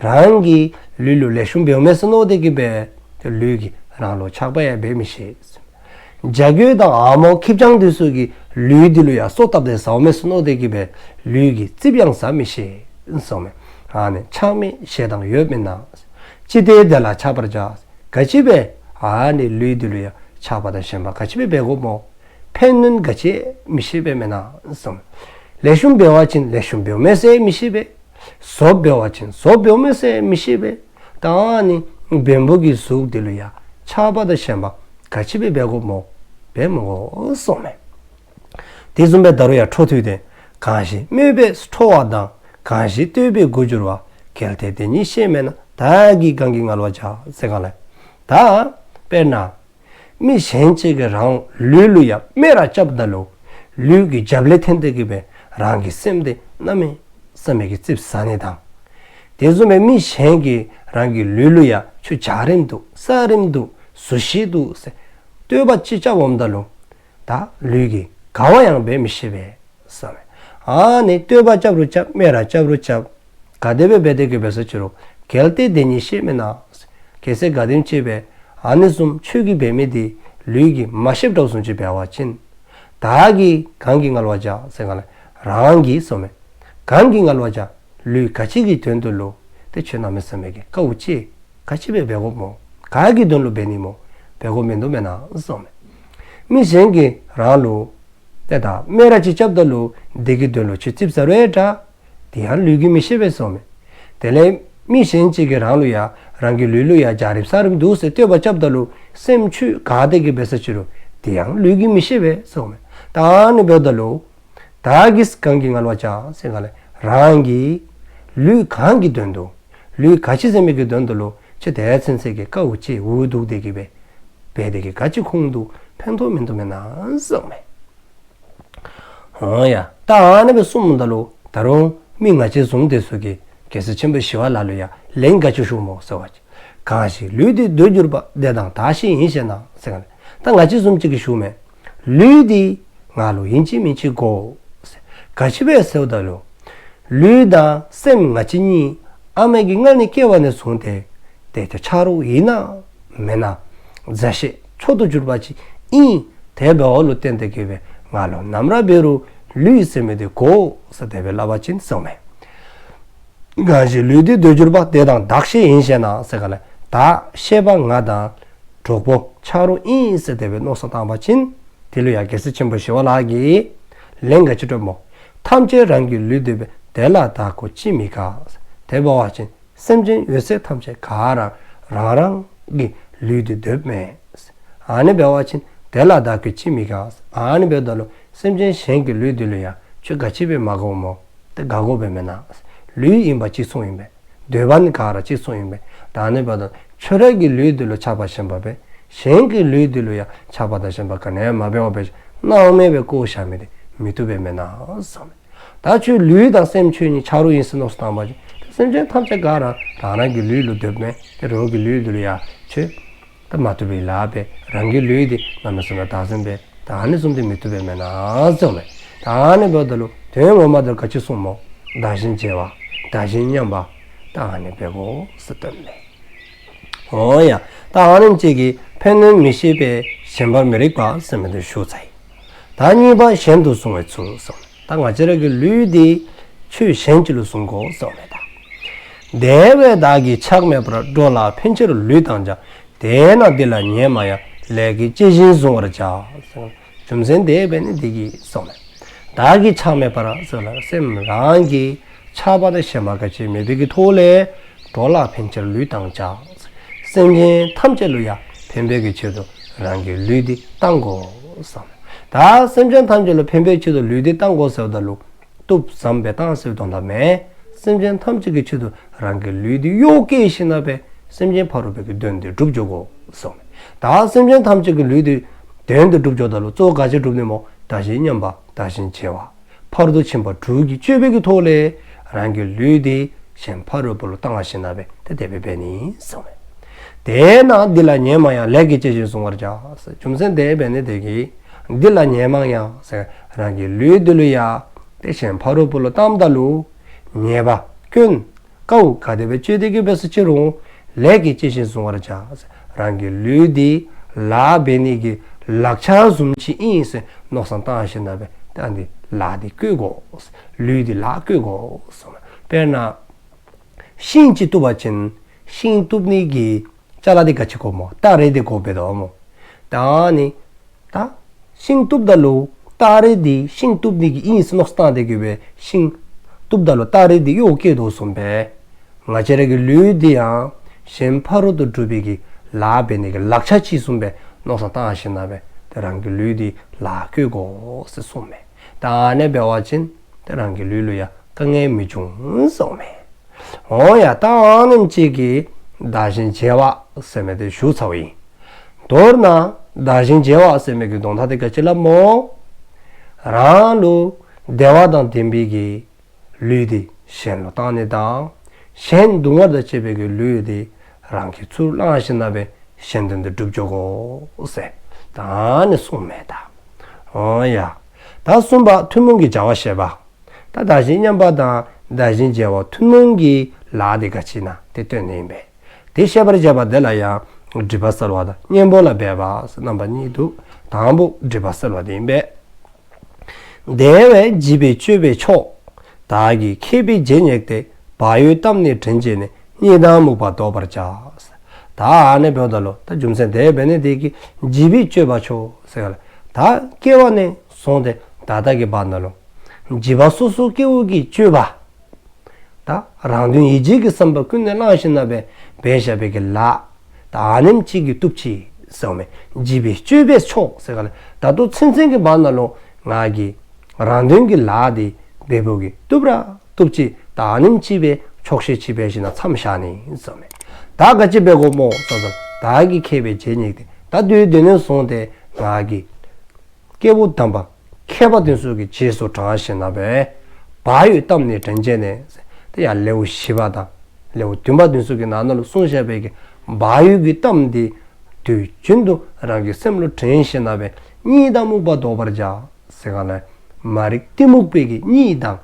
རང་གི་ལུས་ལུ་ལེགས་ཤོམ་འབདཝ་མས་ཟེར་མནོ་སྟེ་གི་སྦེ་ཏེ་ལུས་ཀྱིས་རང་ལུ་ཆགས་པ་ཡང་འབད་མི་ཤེས་གསུངམ་མས། རྒྱ་གོས་དང་ཨ་མོ་ཁྱི་སྤྱང་འདི་ཚུ་གིས་ལུས་འདི་ལུ་ཡང་སོ་བཏབ་སྟེ་ཟཝ་མས་ཟེར་མནོ་སྟེ་གི་སྦེ་ལུས་ཀྱི་རྩིགཔ་ཡང་ཟ་མི་ཤེས་གསུངམ་མས། ཨ་ནི་ཆགས་དམན་ཞེ་སྡང་ཡོད་མིན་ན། ཅི་སྟེ་དེ་ལ་ཆགས་པར་བྱ། ག་ཅི་སྦེ་ཨ་ནི་ལུས་འདི་ལུ་ཡང་ཆགས་པ་དང་ཞེན་པ་ག་ཅི་སྦེ་འབད་དགོཔ་སྨོ། ཕན་གནོད་ག་ཅི་མི་ཤེས་པས་མེན་ན་གསུངམ་མས། ལེགས་ཤོམ་འབད་བ་ཅིན་ལེགས་ཤོམ་འབདཝ་མས་ཟེར་མི་ཤེས་པས། ཟོགཔ་འབད་བ་ཅིན་ཟོགཔ་འབདཝ་མས་ཟེར་མི་ཤེས་པས། ད་ཨ་ནི་བེམ་པོ་གི་གཟུགས་འདི་ལུ་ཡང་ཆགས་པ་དང་ཞེན་པ་ག་ཅི་སྦེ་འབད་དགོཔ་སྨོ། འབད་མི་དགོ་གསུངམ་མས། དེ་བཟུམ་སྦེ་ད་རུང་ཡང་འཕྲོ་མཐུད་དེ། གང་ཞིག་སྨོད་པས་ཁྲོ་བ་དང་། གང་ཞིག་བསྟོད་པས་མགུ་འགྱུར་བ། གལ་ཏེ་དེ་ཉིད་ཤེས་མེད་ན། བདག་གིས་གང་གིས་ངལ་བ་བྱ། ཟེར་ག་ལས། ད་དཔེར་ན་མི་གཞན་ཅིག་གིས་རང་ལུས་ལུ་ཡང་སྨད་ར་རྐྱབ་ད་ལུ་ལུས་ཀྱི་རྒྱབ་ལས་འཐེན་ཏེ་གི་སྦེ་རང་གི་སེམས་འདི་གནམ་མེད་ས་མེད་ཀྱི་ཙིགཔ་ཟ་ནི་དང་། དེ་བཟུམ་སྦེ་མི་གཞན་གྱིས་རང་གི་ལུས་ལུ་ཡང་ཁྱོད་འཇའ་རིསམོ་འདུག། ས་རིསམོ་འདུག། གཟུགས་བཟང་འདུག་ཟེར་བསྟོད་པ་ཅིག་རྐྱབ་འོངམ་ད་ལུ་ད་ལུས་ཀྱིས་དགའ་བ་ཡང་འབད་མི་ཤེས་པས་གསུངམ་མས། ཨ་ནི་བསྟོད་པ་རྐྱབ་རུང་རྐྱབ། སྨད་ར་རྐྱབ་རུང་རྐྱབ། ག་དེ་སྦེ་འབད་དེ་གི་འབད་སོ་ཅི་རུང་། གལ་ཏེ་དེ་ཉིད་ཤེས་མེད་ན། གལ་སྲིད་ག་དེམ་ཅིག་སྦེ་ཨ་ནི་བཟུམ་ཁྱོད་ཀྱིས་འབད་མི་འདི་ལུས་ཀྱིས་མ་ཤེསཔ་འདྲཝ་བཟུམ་ཅིག་འབད་བ་ཅིན། བདག་གིས་གང་གིས་ངལ་བ་བྱ། ཟེར་ག་ལས་རང་གིས་གསུངམ་མས། གང་གིས་ངལ་བ་བྱ། ལུས་ག་ཅི་གི་དོན་དུ་ལུ་ཏེ་ཁྱོད་གནམ་མེད་ས་མེད་ཀྱི་དཀའཝ་སྤྱད། ག་ཅི་སྦེ་འབད་དགོཔ་སྨོ། ག་གི་དོན་ལུ་འབད་ནི་སྨོ། འབད་དགོཔ་མིན་འདུག་མེན་ན་གསུངམ་མས། མི་གཞན་གྱིས་རང་ལུ་ཏེ་ད་སྨད་ར་ཅིག་རྐྱབ་ད་ལུ་དེ་གི་དོན་ལུ་ཁྱོད་ཙིགཔ་ཟ་རུང་འདྲ། དེ་ཡང་ལུས་ཀྱིས་མི་ཤེས་པས་གསུངམ་མས། དེ་ལས་མི་གཞན་ཅིག་གིས་རང་ལུ་ཡང་རང་གི་ལུས་ལུ་ཡང་འཇའ་རིསམོ་ས་རིསམོ་འདུག་ཟེར་བསྟོད་པ་རྐྱབ་ད་ལུ་སེམས་ཁྱོད་དགའ་སྟེ་གི་འབད་སོ་ཅི་རུང་དེ་ཡང་ལུས་ཀྱིས་མི་ཤེས་པས་གསུངམ་མས། ད་ཨ་ནི་འབདཝ་ད་ལུ་བདག་གིས་གང་གིས་ངལ་བ་བྱ། ཟེར་ག་ལས་རང་གིས་ལུས་གང་གི་དོན་དུ་ལུས་ག་ཅི་ཟེར་མི་གི་དོན་དུ་ལུ་ཁྱོད་དེ་ཚུན་ཚོད་ཀྱི་དཀའཝ་སྤྱད་འུ་སྡུག་སྟེ་གི་སྦེ་འབད་དེ་གི་ག་ཅི་ཁུངས་འདུག། ཕན་ཐོགས་མིན་འདུག་མེན་ན་གསུངམ་མས། འོང་ཡ། ད་ཨ་ནི་སྦེ་གསུངམ་ད་ལུ་ད་རུང་མི་ང་བཅས་བཟུམ་དེ་ཚུ་གིས་རྒྱལ་སྲས་ཆེན་པོ་ཞི་བ་ལྷ་ལུ་ཡང་ལན་ག་ཅི་ཞུཝ་སྨོ་ཟེར་བ་ཅིན། གང་ཞིག་ལུས་འདི་འདོད་གྱུར་པ། དེ་དང་བདག་བཤེས་ཡིན་ཞེ་ན། ཟེར་ག་ལས། ད་ང་བཅས་བཟུམ་ཅིག་གིས་ཞུཝ་མས། ལུས་འདི་ང་ལུ་ཨིན་ཅི་མིན་ཅི་དགོ་ཟེར། ག་ཅི་སྦེ་ཟེརཝ་ད་ལུ་ལུས་དང་སེམས་ང་བཅས་གཉིས་ ཨ་མའི་གི་མངལ་ནས་སྐྱེ་བ་ནས་བཟུང་སྟེ་དེ་ཆ་རོགས་ཨིན་ན་མེན་ན་མཛའ་བཤེས་མཆོག་ཏུ་གྱུར་པ་ཅིག་ཨིན། དེ་འབདཝ་ལུ་བརྟེན་ཏེ་གི་སྦེ་ང་ལུ་ནམ་ར་འབད་རུང་ལུས་ཟེར་མི་དེ་དགོ་ཟེར་དེ་སྦེ་སླབ་པ་ཅིན་གསུངམ་མས། གང་ཞིག་ལུས་འདི་འདོད་གྱུར་པ། དེ་དང་བདག་བཤེས་ཡིན་ཞེ་ན་ཟེར་ག་ལས། བདག་བཤེས་པ་ང་དང་གྲོགས་པོ་ཆ་རོགས་ཨིན་ཟེར་དེ་སྦེ་མནོ་བསམ་བཏང་པ་ཅིན་དེ་ལུ་ཡང་རྒྱལ་སྲས་ཆེན་པོ་ཞི་བ་ལྷ་གིས་ལན་ག་ཅི་སྤྲོདཔ་སྨོ། ཐམས་ཅད་རང་གི་ལུས་འདོད་པས། དེ་ལ་བདག་གོ་ཅི་མི་དགའ། དེ་འབད་བ་ཅིན་སེམས་ཅན་ཡོད་ཚད་ཐམས་ཅད་ག་ར་རང་རང་གི་ལུས་འདི་འདོདཔ་མས། ཨ་ནི་འབད་བ་ཅིན་དེ་ལ་བདག་གོ་ཅི་མི་དགའ། ཨ་ནི་འབདཝ་ད་ལུ་སེམས་ཅན་གཞན་གྱི་ལུས་འདི་ལུ་ཡང་ཁྱོད་ག་ཅི་སྦེ་མ་དགའཝ་སྨོ། དེ་དགའ་དགོཔ་མེན་ན། ལུས་ཨིན་པ་གཅིག་མཚུངས་ཨིན་པས། འདོད་པ་ནི་ག་ར་གཅིག་མཚུངས་ཨིན་པས། ད་ཨ་ནི་འབདཝ་ད་ཁྱོད་རའི་གི་ལུས་འདི་ལུ་ཆགས་པ་ཞེན་པ་འབད་གཞན་གྱི་ལུས་འདི་ལུ་ཡང་ཆགས་པ་དང་ཞེན་པ་ག་ནི་ཡང་མ་འབད་བར་སྦེ་སྣང་མེད་སྦེ་བཀོ་བཞག་མི་དེ་མི་བཏུབ་པས་མེན་ན་གསུངམ་མས། ད་ཁྱོད་ལུས་དང་སེམས་ཁྱོད་གཉིས་ཆ་རོགས་ཨིན་ཟེར་མནོ་བསམ་བཏང་པ་ཅིན་སེམས་ཅན་ཐམས་ཅད་ག་ར་རང་རང་གི་ལུས་ལུ་འདོདཔ་མས། དེ་རོགས་ཀྱི་ལུས་འདི་ལུ་ཡང་ཁྱོད་ད་མ་བཏུབ་པའི་ལཱ་འབད། རང་གི་ལུས་འདི་གནམ་མེད་ས་མེད་བདག་འཛིན་འབད། ད་ཨ་ནི་བཟུམ་དེ་མི་བཏུབ་པས་མེན་ན་གསུངམ་མས། ད་ཨ་ནི་འབདཝ་ད་ལུ་དོན་ངོ་མ་དེ་ག་ཅི་གསུངམ་སྨོ། བདག་གཞན་བརྗེ་བ། བདག་གཞན་མཉམ་པ། ད་ཨ་ནི་འབད་དགོ་ཟེར་སྟོནམ་མས། འོ་ཡ། ད་ཨ་ནེམ་ཅིག་གིས་ཕན་གནོད་མི་ཤེས་པས་ཞེན་པར་མི་རིགས་པ་ཟེར་མི་དེ་ཞུ་ཚར་ཡི། ད་གཉིས་པ་གཞན་དུ་བཟུང་བའི་ཚུལ་གསུངམ་མས། ད་ང་བཅས་ར་གི་ལུས་འདི་ཆོས་གཞན་ཅིག་ལུ་བཟུང་དགོ་གསུངམ་མས་ད། དེ་བས་བདག་གིས་ཆགས་མེད་པར། འགྲོ་ལ་ཕན་ཕྱིར་ལུས་བཏང་བྱ། དེས་ན་འདི་ལ་ངེས་མ་ཡང་། ལས་ཀྱི་གཅེས་བཞིན་བཟུང་བར་བྱ། རྒྱུ་མཚན་དེ་འབད་ནི་འདི་གིས་གསུངམ་མས། བདག་གིས་ཆགས་མེད་པར་ཟེར་ལ་སེམས་རང་གིས་ཆགས་པ་དང་ཞེན་པ་ག་ཅི་མེད་པའི་གི་ཐོག་ལས་འགྲོ་ལ་ཕན་ཕྱིར་ལུས་བཏང་བྱ། སེམས་ཅན་ཐམས་ཅད་ལུ་ཡང་ཕན་པའི་གི་ཆེད་དུ་རང་གི་ལུས་འདི་བཏང་དགོ་གསུངམ་མས། ད་སེམས་ཅན་ཐམས་ཅད་ལུ་ཕན་པའི་ཆེད་དུ་ལུས་འདི་བཏང་དགོ་ཟེརཝ་ད་ལུ་བཏུབ་བཟུམ་སྦེ་བཏང་ཟེར་དོན་དག་མེན། སེམས་ཅན་ཐམས་ཅད་ཀྱི་ཆེད་དུ་རང་གི་ལུས་འདི་གཡོག་བཀོལ་ཞིནམ་ལས་སེམས་ཅན་ཕ་རོལ་པོའི་གི་དོན་འདི་སྒྲུབ་འགྱོ་དགོ་གསུངམ་མས། ད་སེམས་ཅན་ཐམས་ཅད་ཀྱི་ལུས་འདི་དོན་འདི་སྒྲུབ་འགྱོཝ་ད་ལུ་གཙོ་བོ་ག་ཅི་སྒྲུབ་ནི་སྨོ། བདག་གཞན་མཉམ་པ། བདག་གཞན་བརྗེ་བ། ཕ་རོལ་ཏུ་ཕྱིན་པ་དྲུག་གི་སྤྱོད་པའི་གི་ཐོག་ལས་རང་གི་ལུས་འདི་གཞན་ཕ་རོལ་པོ་ལུ་བཏང་ཞིནམ་ལས་དེ་དེ་སྦེ་འབད་ནི་གསུངམ་མས། དེས་ན་འདི་ལ་ངེས་མ་ཡང་། ལས་ཀྱི་གཅེས་བཞིན་བཟུང་བར་བྱ། རྒྱུ་མཚན་དེ་འབད་ནི་འདི་གིས་འདི་ལ་ངེས་མ་ཡང་ཟེར་རང་གི་ལུས་འདི་ལུ་ཡང་དེ་གཞན་ཕ་རོལ་པོ་ལུ་བཏངམ་ད་ལུ་ཉེས་པ་སྐྱོན་དཀའཝ་ག་དེ་སྦེ་སྤྱད་དེ་གི་འབད་སོ་ཅི་རུང་ལས་ཀྱི་གཅེས་བཞིན་བཟུང་བར་བྱ། རང་གི་ལུས་འདི་ལཱ་འབད་ནི་གི་ལག་ཆ་བཟུམ་ཅིག་ཨིན་ཟེར་མནོ་བསམ་བཏང་ཞིནམ་ལས་ད་ཨ་ནི་ལཱ་འདི་བཀོལ་དགོ། ལུས་འདི་ལཱ་བཀོལ་དགོ་གསུངམ་མས། དཔེར་ན་ཤིང་ཅིག་གཏུབ་པ་ཅིན་ཤིང་གཏུབ་ནི་གི་ཅ་ལ་འདི་ག་ཅི་དགོ་སྨོ། སྟ་རེ་འདི་དགོ་པས་དོ་སྨོ། ད་ཨ་ནི་ད་ཤིང་གཏུབ་ད་ལུ་སྟ་རེ་འདི་ཤིང་གཏུབ་ནི་གི་ཨིན་ཟེར་མནོ་བསམ་བཏང་སྟེ་གི་སྦེ་ཤིང་གཏུབ་ད་ལུ་སྟ་རེ་འདི་གཡོག་བཀོལ་དོ་བཟུམ་སྦེ་ང་བཅས་ར་གི་ལུས་འདི་ཡང་གཞན་ཕ་རོལ་ཏུ་སྒྲུབ་པའི་གི་ལཱ་འབད་ནི་གི་ལག་ཆ་ཅིག་བཟུམ་སྦེ་མནོ་བསམ་བཏང་ཞིནམ་ལས་དེ་རང་གི་ལུས་འདི་ལཱ་བཀོལ་དགོ་ཟེར་གསུངམ་མས། ད་ཨ་ནི་འབད་བ་ཅིན་དེ་རང་གི་ལུས་ལུ་ཡང་དཀའ་ངལ་མི་འབྱུང་གསུངམ་མས། འོ་ཡ། ད་ཨ་ནེམ་ཅིག་གིས་བདག་གཞན་བརྗེ་བ་ཟེར་མི་དེ་ཞུ་ཚརཝ་ཨིན། མདོར་ན་བདག་གཞན་བརྗེ་བ་ཟེར་མི་གི་དོན་དག་དེ་ག་ཅི་སླབ་སྨོ། རང་ལུ་བདེ་བ་དང་ལྡན་པའི་གི་ལུས་འདི་གཞན་ལུ་བཏང་ནི་དང་གཞན་སྡུག་བསྔལ་དང་བཅས་པའི་གི་ལུས་འདི་རང་གིས་ཚུར་བླངས་ཞིནམ་ལས་གཞན་དོན་འདི་སྒྲུབ་འགྱོ་དགོ་ཟེར་ད་ཨ་ནི་གསུངམ་མས་ད། འོ་ཡ། ད་གསུམ་པ་ཐུན་མོང་གི་བྱ་བ་བཤད་པ། ད་བདག་གཞན་མཉམ་པ་དང་བདག་གཞན་བརྗེ་བ་ཐུན་མོང་གི་ལཱ་འདི་ག་ཅི་ཨིན་ན་དེ་སྟོན་ནི་ཨིན་པས། དེ་བཤད་པར་བྱ་བ་དེ་ལ་ཡང་སྒྲིབ་པ་སེལ་བ་དང་གཉེན་པོ་ལ་འབད་པ་ཟེར་རྣམ་པ་གཉིས་འདུག། དང་པོ་སྒྲིབ་པ་སེལ་བ་དེ་ཨིན་པས། དེ་བས་བྱིས་པའི་སྤྱོད་པས་ཆོག། བདག་གིས་མཁས་པའི་རྗེས་བསྙེགས་ཏེ། བག་ཡོད་གཏམ་ནི་དྲན་བྱས་ནས། གཉིད་དང་རྨུགས་པ་བཟློག་པར་བྱ། ད་ཨ་ནི་འབདཝ་ད་ལུ་ད་རྒྱུ་མཚན་དེ་འབད་ནི་དེ་གིས་བྱིས་པའི་སྤྱོད་པས་ཆོག་ཟེར་ག་ལས། ད་སྐྱེ་བ་ནས་བཟུང་སྟེ་ད་ལྟོ་གི་བར་ན་ལུ་བྱིས་པ་སོ་སོ་སྐྱེ་བོ་གི་སྤྱོད་པ། ད་རང་དོན་ཡིད་བྱེད་ཀྱི་བསམ་པ་ཀུན་ནས་བླངས་ཞིནམ་ལས་འབད་བཞག་པའི་གི་ལཱ། ད་ཨ་ནེམ་ཅིག་གིས་བཏུབ་ཅི་ཟེརཝ་མས། བྱིས་པའི་སྤྱོད་པས་ཆོག་ཟེར་ག་ལས། ད་ལྟོ་ཚུན་ཚོད་ཀྱི་བར་ན་ལུ་ང་གིས་རང་དོན་གྱི་ལཱ་འདི་འབད་བའི་གི་བཏུབ་ར་བཏུབ་ཅི། ད་ཨ་ནེམ་ཅིག་སྦེ་ཆོག་ཤེས་ཅིག་འབད་ཞིནམ་ལས་མཚམས་བཞག་ནི་ཟེརཝ་མས། ད་ག་ཅི་འབད་དགོཔ་སྨོ་ཟེར་བ་ཅིན་བདག་གིས་མཁས་པའི་རྗེས་བསྙེགས་ཏེ། ད་དུས་དེ་ནས་བཟུང་སྟེ་ང་གིས་སྐྱེས་བུ་དམ་པ་མཁས་པ་དེ་ཚུ་གི་རྗེས་སུ་འབྲང་ཞིནམ་ལས་བག་ཡོད་གཏམ་ནི་དྲན་བྱས་ནས། དེ་ཡང་ལེའུ་བཞི་པ་དང་ལེའུ་བདུན་པ་དེ་ཚུ་གི་ནང་ན་ལུ་གསུངས་བཞག་པའི་གི་བག་ཡོད་ཀྱི་གཏམ་འདི་དུས་རྒྱུན་དུ་རང་གི་སེམས་ལུ་དྲན་ཞིནམ་ལས་གཉིད་དང་རྨུགས་པ་བཟློག་པར་བྱ་ཟེར་ག་ལས། མ་རིག་གཏི་མུག་པའི་གི་གཉིད་དང་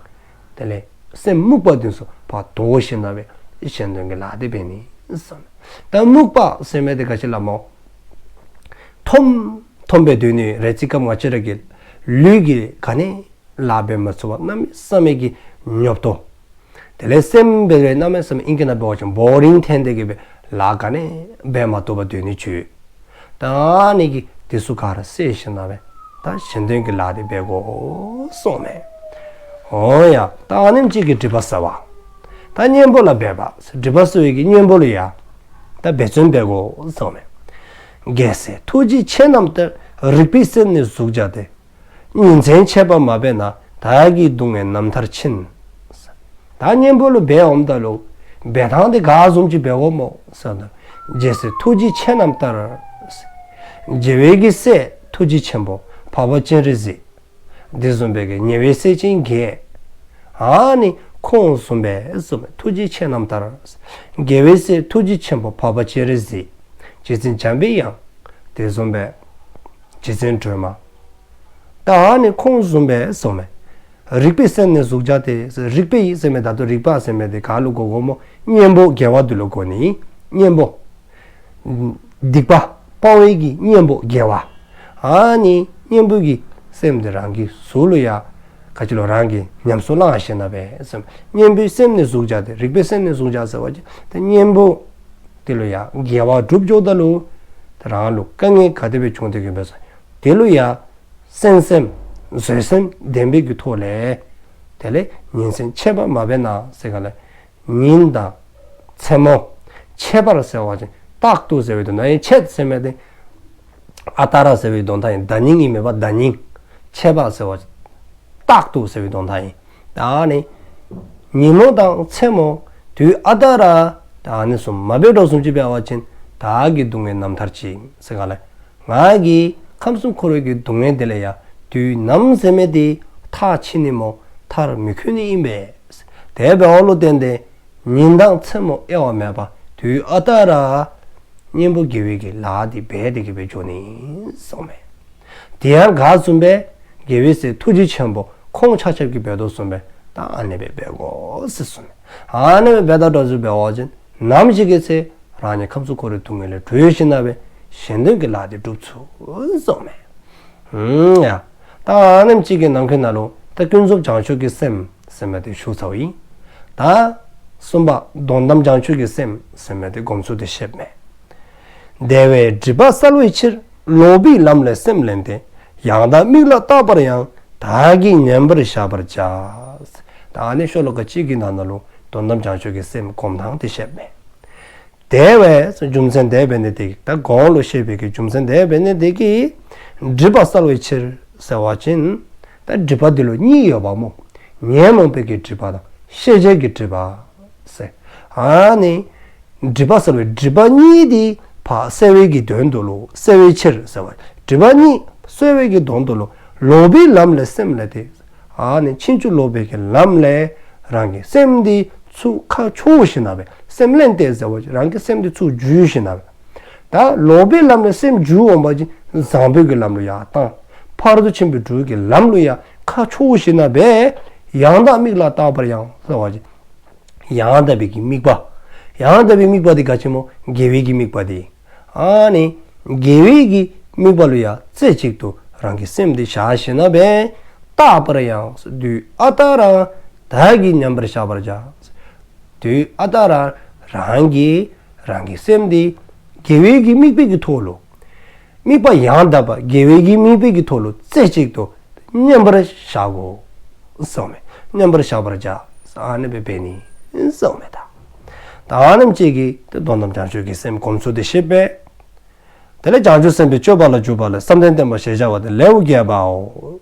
དེ་ལས་སེམས་རྨུགས་པ་དེ་ཚུ་ཕར་བཟློག་ཞིནམ་ལས་ གཞན་དོན་གྱི་ལཱ་འདི་འབད་ནི་གསུངས། ད་རྨུགས་པ་ཟེར་མི་འདི་ག་ཅི་ལ་སྨོ། འཐོམ་འཐོམ་སྦེ་སྡོད་ནི་རེ་ཅིག་སྐབས་ང་བཅས་ར་གི་ལུས་ཀྱིས་ག་ནི་ལཱ་འབད་མ་ཚུགས་པར་གནམ་མེད་ས་མེད་ཀྱི་ཉོབ་ཏོ། དེ་ལས་སེམས་འབད་རུང་གནམ་མེད་ས་མེད་ཨིང་སྐད་ནང་འབད་བ་ཅིན་བོ་རིང་ཐོན་ཏེ་གི་སྦེ་ལཱ་ག་ནི་འབད་མ་བཏུབ་པར་སྡོད་ནི་ཚུ། ད་ཨ་ནི་གི་དེ་ཚུ་ག་ར་བསལ་ཞིནམ་ལས་ད་གཞན་དོན་གྱི་ལཱ་འདི་འབད་དགོ་གསུངས་མས། འོ་ཡ། ད་ཨ་ནེམ་ཅིག་གིས་སྒྲིབ་པ་བསལ་བ། ད་གཉེན་པོ་ལ་འབད་པ། སྒྲིབ་པ་བསལ་བའི་གི་གཉེན་པོ་ལུ་ཡང་ད་འབད་བརྩོན་འབད་དགོ་གསུངས་མས། རྒྱལ་སྲས་ཐུགས་རྗེ་ཆེ་རྣམས་ལྟར། རིག་པའི་སེམས་ནི་གཟུགས་བྱ་སྟེ། ཉིན་མཚན་ཆད་པ་མ་འབད་ན། བདག་གི་སྡུག་བསྔལ་རྣམ་ཐར་ཕྱིན། ད་གཉེན་པོ་ལུ་འབད་འོངམ་ད་ལུ་འབད་ཐངས་འདི་ག་བཟུམ་ཅིག་འབད་དགོཔ་སྨོ་ཟེར་ན། རྒྱལ་སྲས་ཐུགས་རྗེ་ཆེ་རྣམས་ལྟར། རྒྱལ་བའི་གི་སྲས་ཐུགས་རྗེ་ཆེན་པོ་འཕགས་པ་སྤྱན་རས་གཟིགས། དེ་བཟུམ་སྦེ་གི་ཉེ་བའི་སྲས་ཆེན་བརྒྱད། ཨ་ནི་ཁོང་བཟུམ་སྦེ་ཟེར་མས། ཐུགས་རྗེ་ཆེ་རྣམས་ལྟར། རྒྱལ་བའི་སྲས་ཐུགས་རྗེ་ཆེན་པོ་འཕགས་པ་སྤྱན་རས་གཟིགས། རྗེ་བཙུན་འཇམ་པའི་དབྱངས། དེ་བཟུམ་སྦེ་རྗེ་བཙུན་སྒྲོལ་མ། ད་ཨ་ནི་ཁོང་བཟུམ་སྦེ་ཟེར་མས། རིག་པའི་སེམས་ནི་གཟུགས་བྱ་སྟེ། རིག་པའི་ཟེར་མི་ད་ལྟོ་རིག་པ་ཟེར་མི་འདི་ག་ལུ་གོ་དགོཔ་སྨོ། གཉེན་པོ་དགེ་བ་འདི་ལུ་གོ་ནི། གཉེན་པོ། སྡིག་པ་སྤང་བའི་གི་གཉེན་པོ་དགེ་བ། ཨ་ནི་གཉེན་པོའི་གི་སེམས་འདི་རང་གི་གཟུགས་ལུ་ཡང་ག་ཅི་ལོ་རང་གིས་ཉམས་སུ་བླང་ཞིནམ་ལས་ཟེར་མས། གཉེན་པོའི་སེམས་ནི་གཟུགས་བྱ་སྟེ། རིག་པའི་སེམས་ནི་གཟུགས་བྱ་ཟེར་བ་ཅིན་ད་གཉེན་པོ་དེ་ལུ་ཡང་དགེ་བ་སྒྲུབ་འགྱོཝ་ད་ལུ་ད་རང་ལུ་དཀའ་ངལ་ག་དེ་སྦེ་བྱུང་སྟེ་གི་འབད་སོང་དེ་ལུ་ཡང་གསན་སེམས་བཟོད་སེམས་ལྡན་པའི་གི་ཐོག་ལས། དེ་ལས་ཉིན་མཚན་ཆད་པ་མ་འབད་ན་ཟེར་ག་ལས། ཉིན་དང་མཚན་མོ་ཆད་པར་ཟེར་བ་ཅིན་རྟག་ཏུ་ཟེར་བའི་དོན་དག་ཨིན། ཆད་ཟེར་མི་འདི་ཨ་རྟག་ར་ཟེར་བའི་དོན་དག་ཨིན། ད་ཉིང་ཨིན་མེན་པར་ད་ཉིང་། ཆད་པ་ཟེར་བ་ཅིན་རྟག་ཏུ་ཟེར་བའི་དོན་དག་ཨིན། ད་ནི་ཉིན་མོ་དང་མཚན་མོ་དུས་ཨ་རྟག་ར་ད་ཨ་ནི་བཟུམ་མ་འབད་དོ་བཟུམ་ཅིག་འབད་བ་ཅིན་བདག་གི་སྡུག་བསྔལ་རྣམ་ཐར་ཕྱིན་ཟེར་ག་ལས། ང་གིས་ཁམས་གསུམ་འཁོར་བའི་གི་སྡུག་བསྔལ་འདི་ལས་ཡང་དུས་ནམ་ཟེར་མི་འདི་ཐར་ཕྱིན་ནི་སྨོ། ཐར་མི་ཁུགས་ནི་ཨིན་པས། དེ་འབདཝ་ལུ་བརྟེན་ཏེ་ཉིན་དང་མཚན་མོ་དབྱེ་བ་མེད་པར་དུས་ཨ་རྟག་ར་གཉེན་པོ་དགེ་བའི་གི་ལཱ་འདི་འབད་དེ་གི་འབད་འགྱོ་ནི་གསུངས་མས། དེ་ཡང་ག་བཟུམ་སྦེ་རྒྱལ་བའི་སྲས་ཐུགས་རྗེ་ཆེན་པོ་ཁོང་ཆ་ཁྱབ་ཀྱིས་འབད་དོ་བཟུམ་སྦེ་ད་ཨ་ནེ་སྦེ་འབད་དགོ་ཟེར་གསུངས་མས། ཨ་ནེ་སྦེ་འབད་ད་དྲག་ཟེར་འབད་བ་ཅིན་ནམ་ཞིག་གི་ཚེ་རང་ཉིད་ཁམས་གསུམ་འཁོར་བའི་སྡུག་བསྔལ་ལས་གྲོལ་ཞིནམ་ལས་གཞན་དོན་གྱི་ལཱ་འདི་སྒྲུབ་ཚུགས་གསུངས་མས། ཨུམ་ཡ། ད་ཨ་ནེམ་ཅིག་གི་ནང་འཁོད་ནང་ལུ་ད་ཀུན་རྫོབ་བྱང་ཆུབ་ཀྱི་སེམས་ཟེར་མི་འདི་ཞུ་ཚརཝ་ཨིན། ད་གསུམ་པ་དོན་དམ་བྱང་ཆུབ་ཀྱི་སེམས་ཟེར་མི་འདི་སྒོམ་ཚུལ་འདི་བཤདཔ་མས། དེ་བས་སྒྲིབ་པ་བསལ་བའི་ཕྱིར། ལོག་པའི་ལམ་ལས་སེམས་བླན་ཏེ། ཡང་དག་དམིགས་ལ་རྟག་པར་ཡང་། བདག་གིས་མཉམ་པར་བཞག་པར་བྱ། ད་ཨ་ནི་ཤོ་ལོ་ཀ་གཅིག་གི་ནང་ན་ལུ་དོན་དམ་བྱང་ཆུབ་ཀྱི་སེམས་སྒོམ་ཐངས་འདི་བཤདཔ་མས། དེ་བས་རྒྱུ་མཚན་དེ་འབད་ནི་དེ་གིས་ད་གོང་ལུ་བཤད་པའི་གི་རྒྱུ་མཚན་དེ་འབད་ནི་དེ་གིས་སྒྲིབ་པ་བསལ་བའི་ཕྱིར་ཟེར་བ་ཅིན་ད་སྒྲིབ་པ་འདི་ལུ་གཉིས་ཡོདཔ་སྨོ། ཉོན་མོངས་པའི་གི་སྒྲིབ་པ་དང་ཤེས་བྱའི་གི་སྒྲིབ་པ་ཟེར། ཨ་ནི་སྒྲིབ་པ་བསལ་བའི་སྒྲིབ་པ་གཉིས་འདི་ཕར་བསལ་བའི་གི་དོན་དུ་ལུ་བསལ་བའི་ཕྱིར་ཟེར་བ་སྒྲིབ་པ་གཉིས་བསལ་བའི་གི་དོན་དུ་ལུ་ལོག་པའི་ལམ་ལས་སེམས་བླན་ཏེ། ཨ་ནི་ཕྱིན་ཅི་ལོག་པའི་གི་ལམ་ལས་རང་གི་སེམས་འདི་ཚུར་ཁ་ཕྱོགས་ཞིནམ་ལས་སེམས་བླན་ཏེ་ཟེར་བ་ཅིན་རང་གི་སེམས་འདི་ཚུར་འཇུ་ཞིནམ་ལས། ད་ལོག་པའི་ལམ་ལས་སེམས་འཇུ་འོང་བ་ཅིན་བཟང་པོའི་གི་ལམ་ལུ་ཡར་བཏང་། ཕ་རོལ་ཏུ་ཕྱིན་པའི་དྲུག་གི་ལམ་ལུ་ཡར་ཁ་ཕྱོགས་ཞིནམ་ལས་ཡང་དག་དམིགས་ལ་རྟག་པར་ཡང་ཟེར་བ་ཅིན་ཡང་དག་པའི་གི་དམིགས་པ། ཡང་དག་པའི་དམིགས་པ་འདི་ག་ཅི་སྨོ། དགེ་བའི་གི་དམིགས་པ་འདི། ཨ་ནི་དགེ་བའི་གི་དམིགས་པ་ལུ་ཡང་རྩེ་གཅིག་ཏུ་རང་གི་སེམས་འདི་བཞག་ཞིནམ་ལས་རྟག་པར་ཡང་དུས་ཨ་རྟག་ར་བདག་གིས་མཉམ་པར་བཞག་པར་བྱ། དུས་ཨ་རྟག་ར་རང་གིས་རང་གི་སེམས་འདི་དགེ་བའི་གི་དམིགས་པའི་གི་ཐོག་ལུ། དམིགས་པ་ཡང་དག་པ་དགེ་བའི་གི་དམིགས་པའི་གི་ཐོག་ལུ་རྩེ་གཅིག་ཏུ་མཉམ་པར་བཞག་དགོ་གསུངས་མས། མཉམ་པར་བཞག་པར་བྱ། ཨ་ནི་སྦེ་འབད་ནི་གསུངས་མས་ད། ད་ཨ་ནེམ་ཅིག་གིས་ད་དོན་དམ་བྱང་ཆུབ་ཀྱི་སེམས་སྒོམ་ཚུལ་འདི་བཤདཔ་མས། དེ་ལས་བྱང་ཆུབ་སེམས་དཔའི་སྤྱོད་པ་ལ་འཇུག་པ་ལས་བསམ་གཏན་བརྟན་པ་ཞེས་བྱ་བ་སྟེ་ལེའུ་བརྒྱད་པའོ།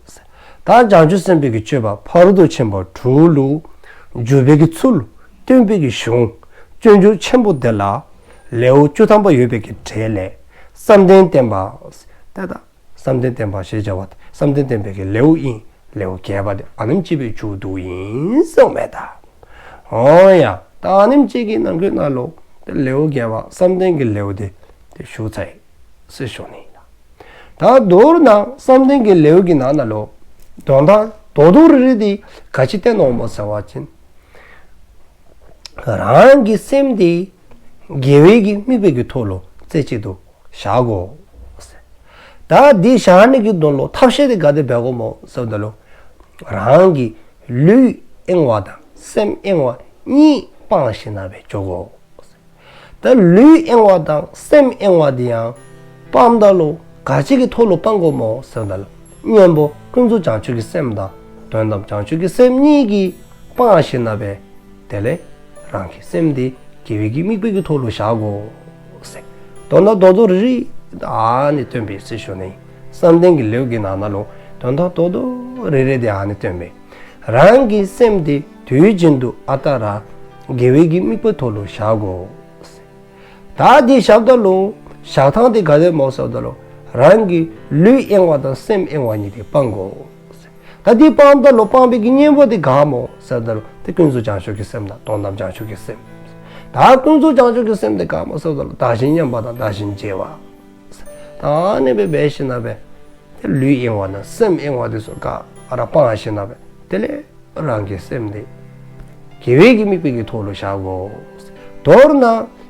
ད་བྱང་ཆུབ་སེམས་དཔའི་གི་སྤྱོད་པ་ཕ་རོལ་ཏུ་ཕྱིན་པ་དྲུག་ལུ་འཇུག་པའི་གི་ཚུལ། སྟོན་པའི་གི་གཞུང་སྤྱོད་འཇུག་ཆེན་པོ་འདི་ལ་ལེའུ་བཅུ་ཐམ་པ་ཡོད་པའི་གི་གྲས་ལས་བསམ་གཏན་བརྟན་པ། ད་ད་བསམ་གཏན་བརྟན་པ་ཞེས་བྱ་བ་སྟེ་བསམ་གཏན་བརྟན་པའི་གི་ལེའུ་ཨིན། ལེའུ་བརྒྱད་པ་འདི་ཨ་ནེམ་ཅིག་སྦེ་མཇུག་བསྡུཝ་ཨིན་གསུངས་མས་ད། འོ་ཡ། ད་ཨ་ནེམ་ཅིག་གི་ནང་གི་ནང་ལུ་ད་ལེའུ་བརྒྱད་པ་བསམ་གཏན་གྱི་ལེའུ་འདི་ཏེ་ཞུ་ཚར་ཡི་ཟེར་ཞུ་ནི་ཨིན། ད་མདོར་ན་བསམ་གཏན་གྱི་ལེའུ་གི་ནང་ན་ལུ་དོན་དག་རྡོག་རྡོག་རིལ་རིལ་འདི་ག་ཅི་བསྟན་ནུག་སྨོ་ཟེར་བ་ཅིན། རང་གི་སེམས་དེ་དགེ་བའི་གི་དམིགས་པའི་གི་ཐོག་ལུ་རྩེ་གཅིག་ཏུ་བཞག་དགོ། ད་འདི་བཞག་ནི་གི་དོན་ལུ་ཐབས་ཤེས་དེ་ག་དེ་འབད་དགོཔ་སྨོ་ཟེརཝ་ད་ལུ། རང་གི་ལུས་གཡེང་བ་དང་སེམས་གཡེང་བ་གཉིས་སྤང་ཞིནམ་ལས་འགྱོ་དགོ། ད་ལུས་གཡེང་བ་དང་སེམས་གཡེང་བ་འདི་ཡང་སྤངམ་ད་ལུ་ག་ཅི་གི་ཐོག་ལུ་སྤང་དགོཔ་སྨོ་ཟེརཝ་ད་ལུ། གཉེན་པོ་ཀུན་རྫོབ་བྱང་ཆུབ་ཀྱི་སེམས་དང་དོན་དམ་བྱང་ཆུབ་ཀྱི་སེམས་གཉིས་ཀྱིས་སྤང་ཞིནམ་ལས། དེ་ལས་རང་གི་སེམས་དེ་དགེ་བའི་གི་དམིགས་པའི་གི་ཐོག་ལུ་བཞག་དགོ། ཟེར། དོན་དག་རྡོག་རྡོག་རིལ་རིལ་ཨ་ནི་སྟོནམ་ཨིན་ཟེར་ཞུ་ནི། བསམ་གཏན་གྱི་ལེའུ་གི་ནང་ན་ལུ་དོན་དག་རྡོག་རྡོག་རིལ་རིལ་དེ་ཨ་ནི་སྟོནམ་ཨིན། རང་གི་སེམས་དེ་དུས་རྒྱུན་དུ་ཨ་རྟག་ར་དགེ་བའི་གི་དམིགས་པའི་ཐོག་ལུ་བཞག་དགོ། ཟེར། ད་འདི་བཞགཔ་ད་ལུ་བཞག་ཐངས་དེ་ག་དེ་སྨོ་ཟེརཝ་ད་ལུ། རང་གི་ལུས་གཡེང་བ་དང་སེམས་གཡེང་བ་གཉིས་དེ་སྤང་དགོ། ད་འདི་སྤངམ་ད་ལུ་སྤང་བའི་གི་གཉེན་པོ་དེ་ག་སྨོ་ཟེརཝ་ད་ལུ། དེ་ཀུན་རྫོབ་བྱང་ཆུབ་ཀྱི་སེམས་དང་དོན་དམ་བྱང་ཆུབ་ཀྱི་སེམས། ད་ཀུན་རྫོབ་བྱང་ཆུབ་ཀྱི་སེམས་དེ་ག་སྨོ་ཟེརཝ་ད་ལུ་བདག་གཞན་མཉམ་པ་དང་བདག་གཞན་བརྗེ་བ། ད་ཨ་ནི་སྦེ་འབད་ཞིནམ་ལས་དེ་ལུས་གཡེང་བ་དང་སེམས་གཡེང་བ་དེ་ཚུ་ག་ར་སྤང་ཞིནམ་ལས་དེ་ལས་རང་གི་སེམས་དེ་དགེ་བའི་གི་དམིགས་པའི་གི་ཐོག་ལུ་བཞག་དགོ། མདོར་ན་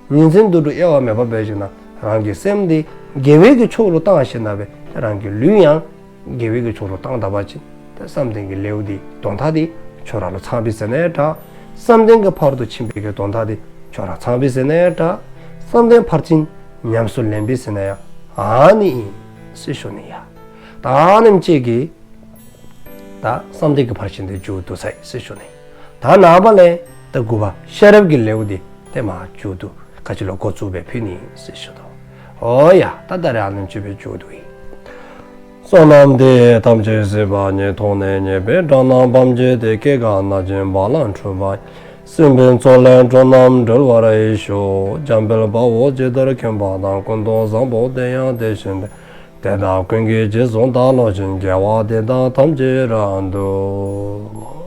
ཉིན་མཚན་དུས་དྲུག་དབྱེ་བ་མེདཔ་འབད་ཞིནམ་ལས་རང་གི་སེམས་དེ་དགེ་བའི་གི་ཕྱོགས་ལུ་བཏང་ཞིནམ་ལས་དེ་རང་གི་ལུས་ཡང་དགེ་བའི་གི་ཕྱོགས་ལུ་བཏང་ད་པ་ཅིན་དེ་བསམ་གཏན་གྱི་ལེའུ་དེ་དོན་དག་དེ་ཁྱོད་ར་ལུ་ཚང་པས་ཟེར་ན་ཡང་འདྲ། བསམ་གཏན་གྱི་ཕ་རོལ་ཏུ་ཕྱིན་པའི་གི་དོན་དག་དེ་ཁྱོད་ར་ཚང་པས་ཟེར་ན་ཡང་འདྲ། བསམ་གཏན་ཕར་ཕྱིན་ཉམས་སུ་ལེན་པས་ཟེར་ན་ཡང་ཨ་ནི་ཨིན་ཟེར་ཞུ་ནི་ཡ། ད་ཨ་ནེམ་ཅིག་གིས་ད་བསམ་གཏན་གྱི་ཕར་ཕྱིན་དེ་མཇུག་བསྡུ་ཚར་ཡི་ཟེར་ཞུ་ནི། ད་ནངས་པ་ལས་ད་དགུ་པ་ཤེས་རབ་ཀྱི་ལེའུ་དེ་དེ་མ་མཇུག་བསྡུ་ག་ཅི་ལོ་འགོ་བཙུགས་སྦེ་ཕུལ་ནི་ཟེར་ཞུ་དོ། འོ་ཡ། ད་ད་རེས་ཨ་ནེམ་ཅིག་སྦེ་མཇུག་བསྡུ་ཡི། བསོད་ནམས་འདི་ཡིས་ཐམས་ཅད་གཟིགས་པ་ཉིད། ཐོབ་ནས་ཉེས་པའི་དགྲ་རྣམས་ཕམ་བྱས་ཏེ། སྐྱེ་རྒ་ན་འཆིའི་རྦ་རླབས་འཁྲུགས་པ་ཡི། སྲིད་པའི་མཚོ་ལས་འགྲོ་རྣམས་སྒྲོལ་བར་ཤོག། འཇམ་དཔལ་དཔའ་བོས་ཇི་ལྟར་མཁྱེན་པ་དང་། ཀུན་ཏུ་བཟང་པོ་དེ་ཡང་དེ་བཞིན་ཏེ། དེ་དག་ཀུན་གྱི་རྗེས་སུ་བདག་སློབ་ཅིང་། དགེ་བ་འདི་དག་ཐམས་ཅད་རབ་ཏུ་